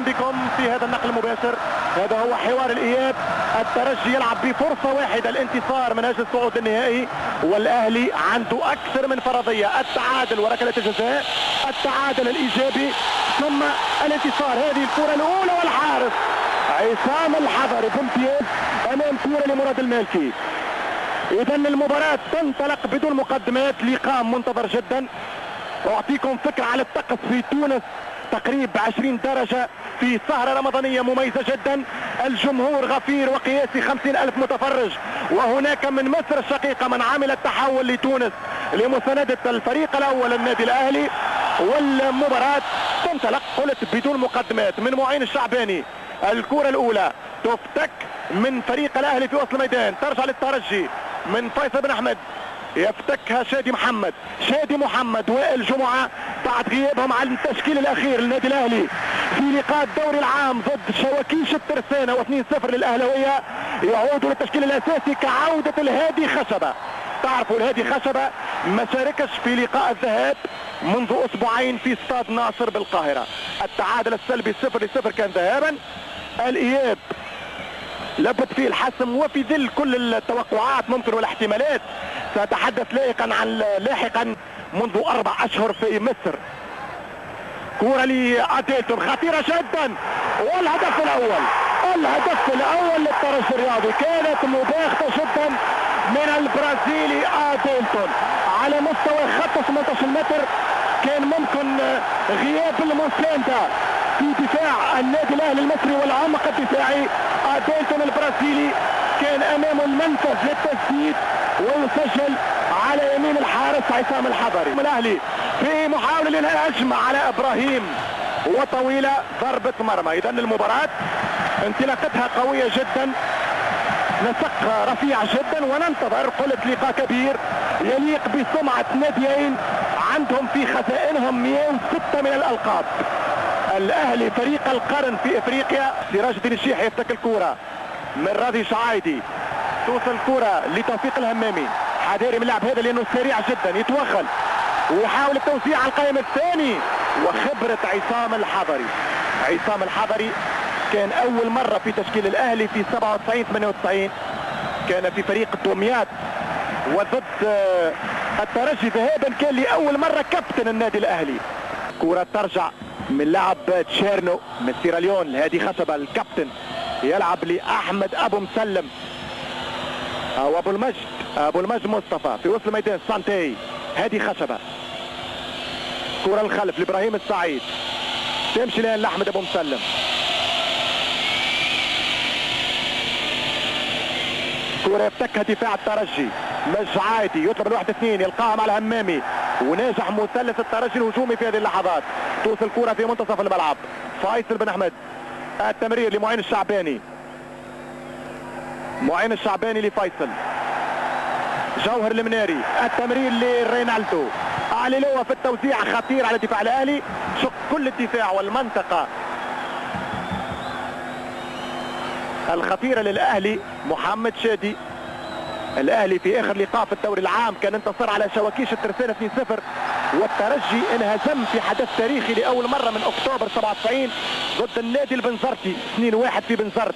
بكم في هذا النقل المباشر. هذا هو حوار الإياب. الترجي يلعب بفرصة واحدة، الانتصار من أجل الصعود للنهائي، والأهلي عنده أكثر من فرضية: التعادل وركلة الجزاء، التعادل الإيجابي، ثم الانتصار. هذه الكرة الأولى والحارس عصام الحضري بامتياز أمام كرة لمراد المالكي. إذا المباراة تنطلق بدون مقدمات، لقاء منتظر جدا. أعطيكم فكرة على الطقس في تونس، تقريبا 20 درجة في سهرة رمضانية مميزة جدا. الجمهور غفير وقياسي 50,000 متفرج، وهناك من مصر الشقيقة من عمل التحول لتونس لمساندة الفريق الأول النادي الأهلي. والمباراة تنطلق قلت بدون مقدمات من معين الشعباني. الكرة الأولى تفتك من فريق الأهلي في وسط الميدان، ترجع للترجي من فيصل بن أحمد، يفتكها شادي محمد. شادي محمد وائل جمعة بعد غيابهم عن التشكيل الأخير للنادي الأهلي في لقاء الدوري العام ضد شواكيش الترسانة و2-0 للأهلاوية، يعودوا للتشكيل الأساسي كعودة الهادي خشبة. تعرفوا الهادي خشبة ما شاركش في لقاء الذهاب منذ أسبوعين في استاد ناصر بالقاهرة. التعادل السلبي 0-0 كان ذهابا، الإياب لبت فيه الحسم، وفي ظل كل التوقعات ممكن والاحتمالات. سأتحدث لاحقا عن لاحقا منذ 4 أشهر في مصر. كرة لأديلتون خطيرة جدا، والهدف الأول، الهدف الأول للترجي الرياضي. كانت مباغتة جدا من البرازيلي أديلتون على مستوى خط 18 متر. كان ممكن غياب المساندة في دفاع النادي الأهلي المصري والعمق الدفاعي. أديلتون البرازيلي كان أمامه المنفذ للتسديد ويسجل على يمين الحارس عصام الحضري. الأهلي في محاولة للهجمة على إبراهيم وطويلة، ضربة مرمى. إذا المباراة انطلاقتها قوية جدا، نسق رفيع جدا، وننتظر قلت لقاء كبير يليق بسمعة ناديين عندهم في خزائنهم 106 من الألقاب. الأهلي فريق القرن في إفريقيا. سراج الدين الشيح يفتك الكرة من راضي شعايدي، توصل الكرة لتوفيق الهمامي. حذاري من اللعب هذا لأنه سريع جدا، يتوغل ويحاول التوزيع على القائم الثاني، وخبرة عصام الحضري. عصام الحضري كان أول مرة في تشكيل الأهلي في 97-98، كان في فريق دمياط وضد الترجي ذهابا، كان لأول مرة كابتن النادي الأهلي. كرة ترجع من لعب تشيرنو من سيراليون، الهادي خشبة الكابتن يلعب لأحمد أبو مسلم أو أبو المجد، أبو المجد مصطفى في وسط الميدان. سانتي، هادي خشبة، كرة الخلف لإبراهيم السعيد، تمشي الآن لأحمد أبو مسلم. كرة يفتكها دفاع الترجي، مجعادي يطلب الواحد اثنين، يلقاها مع الهمامي، وناجح مثلث الترجي الهجومي في هذه اللحظات. توصل كرة في منتصف الملعب، فيصل بن أحمد، التمرير لمعين الشعباني، معين الشعباني لفيصل، جوهر المناري، التمرير لرينالدو. عليلوه في التوزيع خطير على دفاع الأهلي، شق كل الدفاع والمنطقة الخطيرة للأهلي محمد شادي. الأهلي في آخر لقاء في الدوري العام كان انتصر على شواكيش الترسانة 2-0، والترجي انهزم في حدث تاريخي لأول مرة من أكتوبر 97 ضد النادي البنزرتي 2-1 في بنزرت.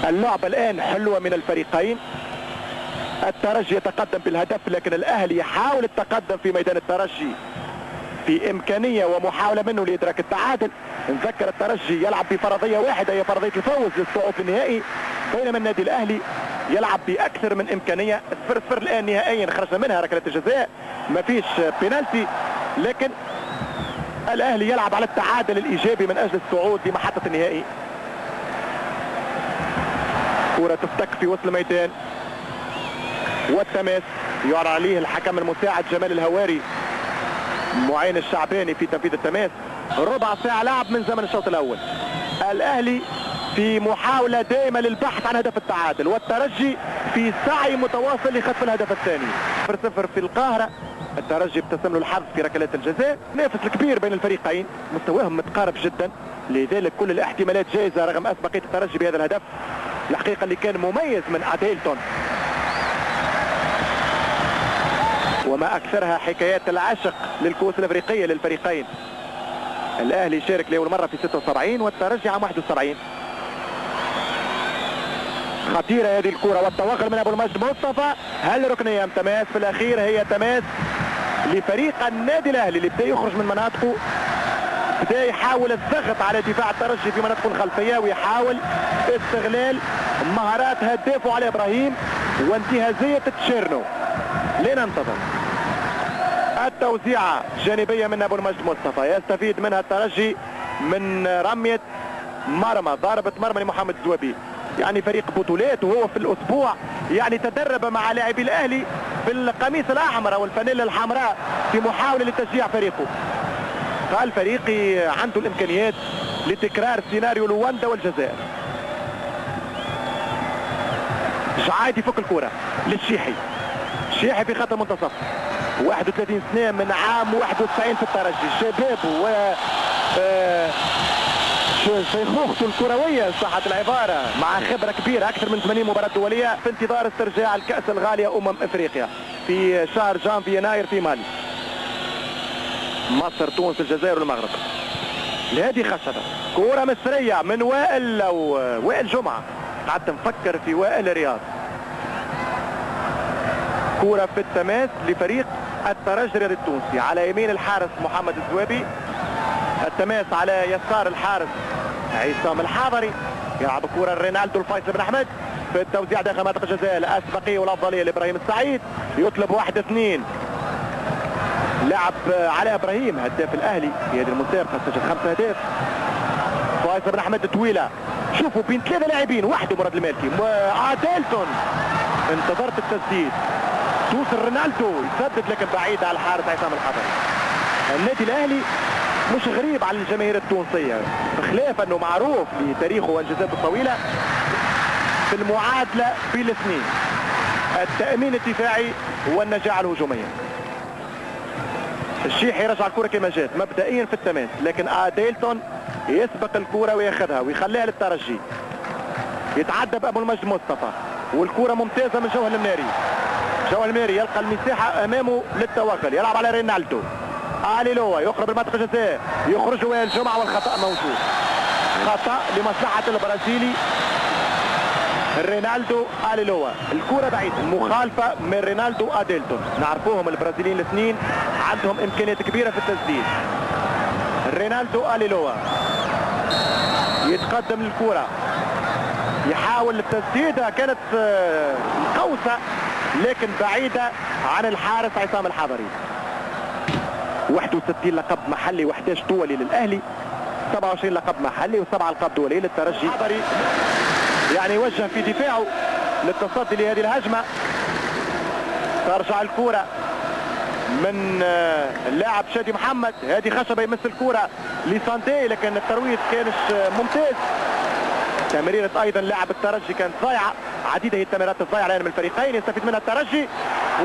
اللعبة الآن حلوة من الفريقين، الترجي يتقدم بالهدف لكن الأهلي يحاول التقدم في ميدان الترجي في إمكانية ومحاولة منه لإدراك التعادل. نذكر الترجي يلعب بفرضية واحدة هي فرضية الفوز للصعود للنهائي، بينما النادي الأهلي يلعب بأكثر من إمكانية. 0-0 الآن نهائيا، خرجنا منها ركلة الجزاء، مفيش بينالتي، لكن الأهلي يلعب على التعادل الإيجابي من أجل الصعود لمحطة النهائي. كرة تفتك في وسط الميدان والتماس يعرى عليه الحكم المساعد جمال الهواري. معين الشعباني في تنفيذ التماس. ربع ساعة لعب من زمن الشوط الأول. الأهلي في محاولة دائمة للبحث عن هدف التعادل، والترجي في سعي متواصل لخطف الهدف الثاني. 0-0 في القاهرة، الترجي ابتسم له الحظ في ركلات الجزاء. نافس الكبير بين الفريقين، مستواهم متقارب جدا، لذلك كل الاحتمالات جاهزة رغم أسبقية الترجي بهذا الهدف الحقيقة اللي كان مميز من أديلتون. وما أكثرها حكايات العشق للكؤوس الأفريقية للفريقين. الاهلي شارك لاول مرة في 76 والترجي عام 71. خطيرة هذه الكره والتوغل من ابو المجد مصطفى. هل ركنيه ام تماس؟ في الاخير هي تماس لفريق النادي الاهلي اللي بدا يخرج من مناطقه، بدا يحاول الضغط على دفاع الترجي في مناطقه الخلفية ويحاول استغلال مهارات هدافه علي ابراهيم وانتهازيه تشيرنو. لننتظر التوزيعه جانبيه من ابو المجد مصطفى، يستفيد منها الترجي من رمية مرمى، ضربه مرمى لمحمد الزوابي. يعني فريق بطولات، وهو في الاسبوع يعني تدرب مع لاعبي الاهلي بالقميص الاحمر او الفانيلا الحمراء في محاولة لتشجيع فريقه. قال فريقي عنده الامكانيات لتكرار سيناريو لواندا والجزائر. جعاد يفك الكره للشيحي، الشيحي في خط المنتصف، 31 سنة من عام 91 في الترجي، شبابه و شيخوخته الكروية صحت العبارة، مع خبره كبيرة اكثر من 80 مباراة دولية، في انتظار استرجاع الكاس الغالية افريقيا في شهر جانفي يناير في مالي. مصر، تونس، الجزائر والمغرب. لهذه خشبه، كره مصرية من وائل او وائل جمعه، قعدت نفكر في وائل رياض. كره في التماس لفريق الترجي الرياضي التونسي، على يمين الحارس محمد الزوابي، التماس على يسار الحارس عصام الحضري. يلعب كرة رينالدو الفيصل بن احمد في التوزيع داخل منطقة الجزاء، الاسبقية والافضلية لابراهيم السعيد، يطلب 1-2. لعب علي ابراهيم هداف الاهلي في هذه المسابقة، سجل 5 اهداف. فيصل بن احمد طويلة، شوفوا بين 3 لاعبين، وحده مراد المالكي، اديلتون انتظرت التسديد، توصل رينالدو يسدد لكن بعيد على الحارس عصام الحضري. النادي الاهلي مش غريب على الجماهير التونسية، بخلاف انه معروف لتاريخه وانجازاته الطويلة في المعادلة بين الاثنين، التامين الدفاعي والنجاعه الهجومية. الشيحي رجع الكره كما جات مبدئيا في التماس، لكن اديلتون يسبق الكره وياخذها ويخليها للترجي. يتعدى بابو المجد مصطفى، والكره ممتازة من جوهر المناري. جوهر المناري يلقى المساحة امامه للتوغل، يلعب على رينالدو. اليلوا يقرب المنطقة الجزاء، يخرج وائل جمعه والخطا موجود. خطا لمصلحة البرازيلي رينالدو اليلوا، الكره بعيدة، مخالفة من رينالدو اديلتون، نعرفوهم البرازيليين الاثنين عندهم امكانيات كبيرة في التسديد. رينالدو اليلوا يتقدم للكرة، يحاول التسديده، كانت مقوسة لكن بعيدة عن الحارس عصام الحضري. 61 لقب محلي و11 دولي للاهلي، 27 لقب محلي و7 القاب دولية للترجي. يعني يوجه في دفاعه للتصدي لهذه الهجمة. ترجع الكره من اللاعب شادي محمد، هذه خشبه يمس الكره لساندي لكن الترويض كانش ممتاز. تمريره ايضا لاعب الترجي كانت ضايعة، عديدة هي التمريرات الضايعه الان من الفريقين، يستفيد منها الترجي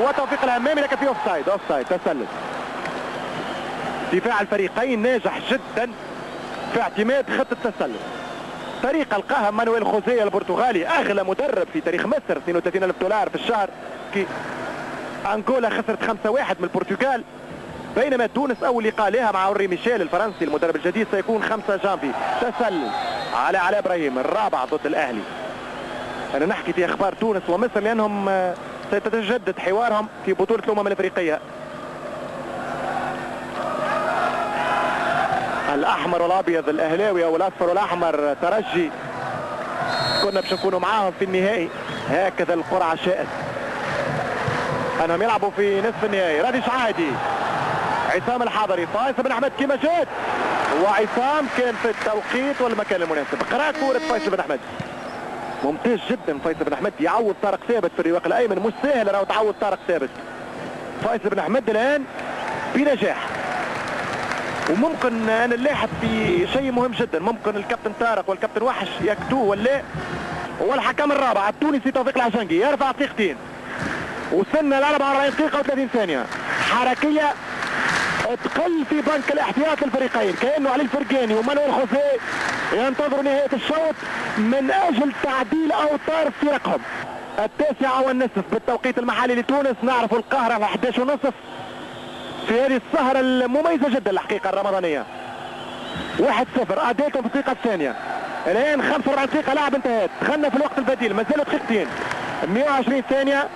وتوفيق الهمامي لكن في offside، offside تسلل. دفاع الفريقين ناجح جدا في اعتماد خطه التسلل. طريقه لقاها مانويل خوزيه البرتغالي، اغلى مدرب في تاريخ مصر، 32,000 دولار في الشهر. انغولا خسرت 5-1 من البرتغال، بينما تونس اول لقاء لها مع اوري ميشيل الفرنسي المدرب الجديد سيكون 5 جانفي. تسلل على علاء ابراهيم الرابع ضد الاهلي. انا نحكي في اخبار تونس ومصر لانهم سيتجدد حوارهم في بطوله الامم الافريقية. الاحمر والابيض، الاهلاوي او الاصفر والاحمر ترجي، كنا باش نكونوا معاهم في النهائي. هكذا القرعة شاءت انهم يلعبوا في نصف النهائي. رادي شعادي، عصام الحضري، فيصل بن احمد كما جات، وعصام كان في التوقيت والمكان المناسب. قرا كورة فيصل بن احمد، ممتاز جدا فيصل بن احمد، يعوض طارق ثابت في الرواق الايمن، مش سهل راهو تعوض طارق ثابت. فيصل بن احمد الان بنجاح، وممكن انا نلاحظ في شيء مهم جدا، ممكن الكابتن طارق والكابتن وحش يكتوه ولا. والحكم الرابع التونسي توفيق العشنقي يرفع دقيقتين، وصلنا ل 44 دقيقة و30 ثانية. حركية تقل في بنك الاحتياط للفريقين، كأنه علي الفرقاني ومانويل خوزيه ينتظروا نهاية الشوط من أجل تعديل أوتار فرقهم. 9:30 بالتوقيت المحلي لتونس، نعرف القاهرة في 11:30 في هذه السهرة المميزة جدا الحقيقة الرمضانية. 1-0 اديتهم في الدقيقة الثانية. الان 45 دقيقة لعب انتهت، دخلنا في الوقت البديل، ما زالوا دقيقتين 120 ثانية،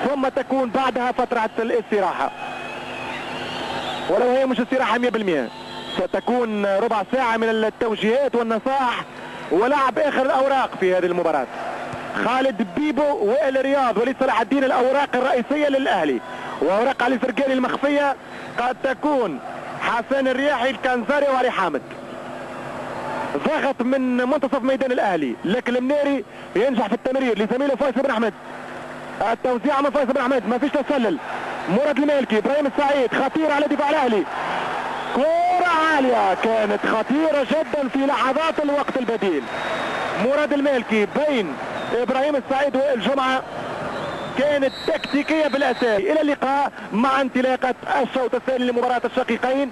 ثم تكون بعدها فترة الاستراحة، ولو هي مش استراحة 100%، ستكون ربع ساعة من التوجيهات والنصائح ولعب اخر الاوراق في هذه المباراة. خالد بيبو، وائل رياض، وليد صلاح الدين الاوراق الرئيسية للاهلي، واوراق علي الفرقاني المخفيه قد تكون حسن الرياحي، الكنزاري، وعلي حامد. ضغط من منتصف ميدان الاهلي، لكن المناري ينجح في التمرير لزميله فيصل بن احمد. التوزيع من فيصل بن احمد، ما فيش تسلل. مراد المالكي، ابراهيم السعيد، خطير على دفاع الاهلي. كرة عالية كانت خطيرة جدا في لحظات الوقت البديل. مراد المالكي بين ابراهيم السعيد وائل جمعة كانت تكتيكية بالاساس. الى اللقاء مع انطلاقة الشوط الثاني لمباراة الشقيقين.